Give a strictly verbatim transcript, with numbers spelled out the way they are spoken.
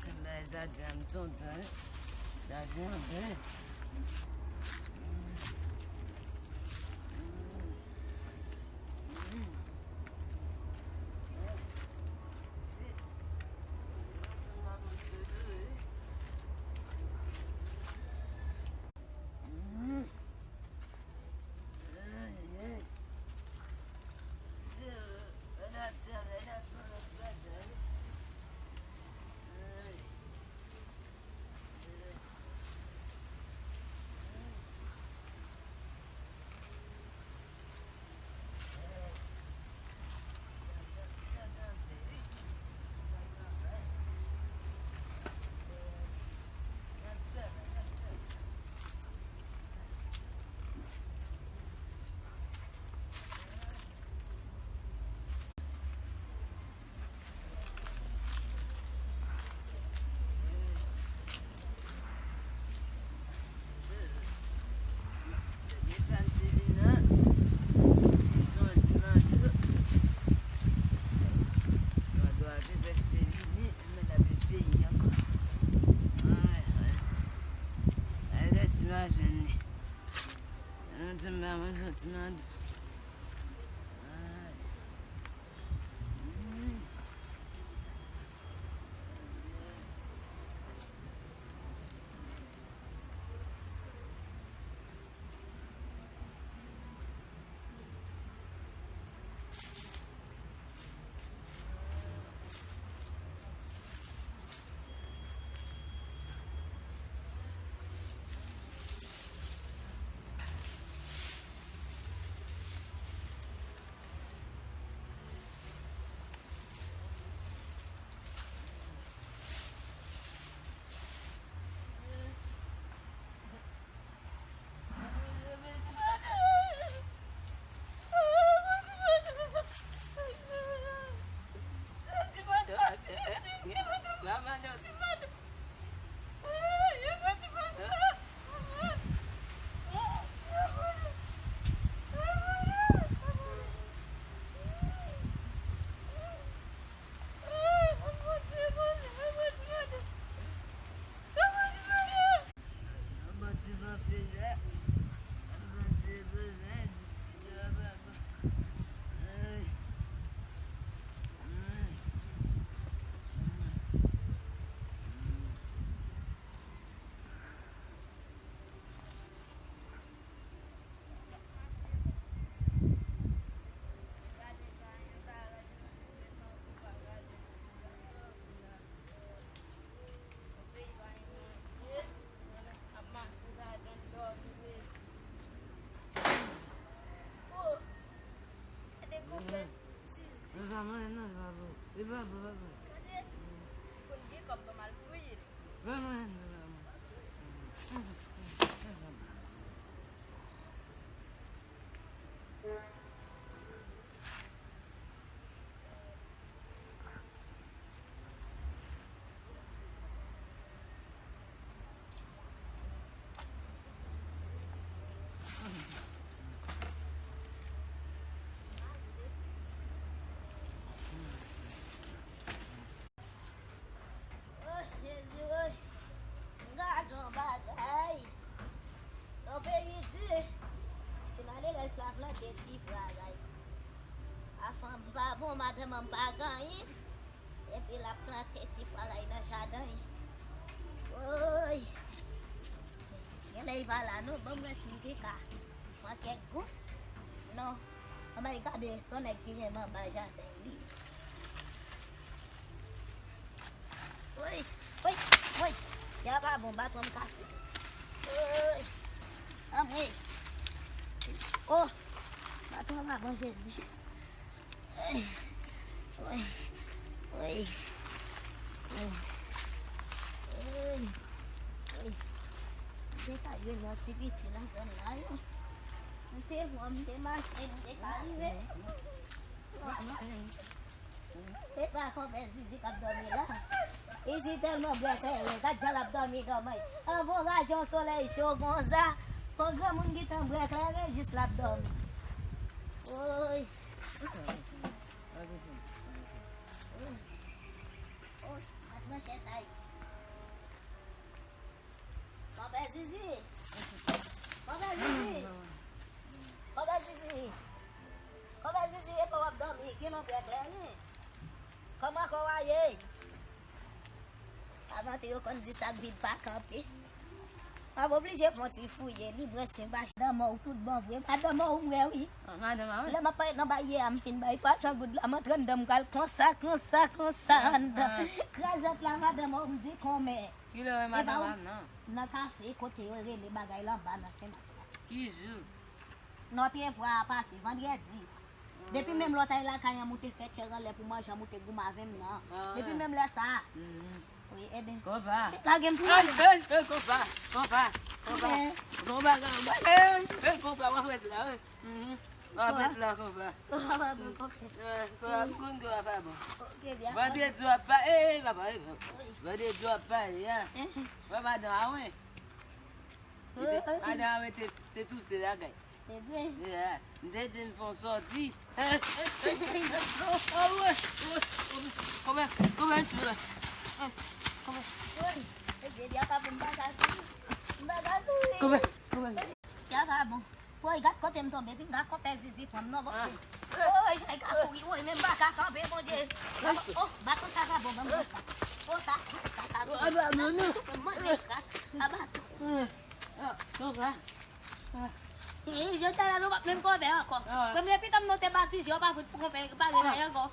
Ti bagay sa di a m tonton, wi. Sa gen anpil. Oh, Jezi, woy. Gad yon bagay. Yon peyi di. Ti malerèz la plante ti pwa la. A fanm pa bon, madanm an pa gen anyen. Epi l ap plante ti pwa la nan jaden. Woy. Genlè li pa la non, ban m wè si m te ka pran kèk gous. Non. Anmwey, gade, se yon nèg ki renmen anba jaden li. Woy, woy, woy. Tè a pa bon, baton m kase. Woy. Anmwey. Oh, baton an pa bon, Jezi. Woy, woy, woy. Woy, woy. M te ka jwenn yon ti piti nan zòn la, yo. M te bon, m te mache, m te ka rive. E pa konpè Zizi k ap dòmi la. Zizi tèlman bwè kleren, gad jan l ap dòmi, dòmi. Anvan raje yon solèy cho konsa, yon granmoun gentan bwè kleren, jis l ap dòmi. Woy. Oh, gad manchèt la. Zizi. Kòman Zizi? Kòman Zizi? Kòman Zizi? E pa w ap dòmi? Gen lonbrè klè, wi. Kòman kò w a ye? Avante yo konn di sa k vid pa kanpe. W ap oblije fè yon ti fouye, li brèsyen pa. Madanm ou tout bon vre. Madanm ou m wè, wi. Ah, madanm a, wi. Lè m ap parèt nan bay yè a, m fin bay twa san goud la, m antre anndan, m pral konsa, konsa, konsa anndan. Krazèt la, madanm ou m di konmè. Kilè w wè madanm a nan? Nan kafe, kote yo rele bagay la anba nan Senmak la. Ki jou? Nòtrevwa a pase, vandrèdi. Depi menm lè w t al lakay an, m ou te fè tchè anlè pou manje an, m ou te goumen avè m nan. Depi menm lè sa a. Wi, ebyen. Konpa. Lage m pou mwen. Ey, ey, konpa, konpa, konpa. Konpa, konpa. Ey, ey, konpa, w ap rete la, wi. W ap rete la, konpa. Konpa, konpa. Ey, konpa, m konn konpa pa bon. Vandredi w ap pa, ey, papa, ey, papa. Vandredi w ap pale, ya. Wè madan a, wi. Madan a, wi, te, te touse la, gay. Ebyen. Yeah. M te di m fè yon sòti. Kòman, kòman, kòman, kòman. Woy, ebyen, ya pa bon, m pa ka kouri. M pa ka kouri. Kòman, kòman. Ya pa bon. Woy, gad kote m tonbe, epi m gad konpè Zizi pran m nan, Bondye. Woy, jan l ka kouri, woy, men m pa ka kanpe, Bondye. Oh, baton sa pa bon, ban m sa. Oh, sa, sa pa bon. Sa, manje krak, a baton. Ah, non, pa. E, je te la, nou p ap menm konpè ankò. Premye pitanm nou te batize, yo pa fout pou konpè, pa gen anyen ankò.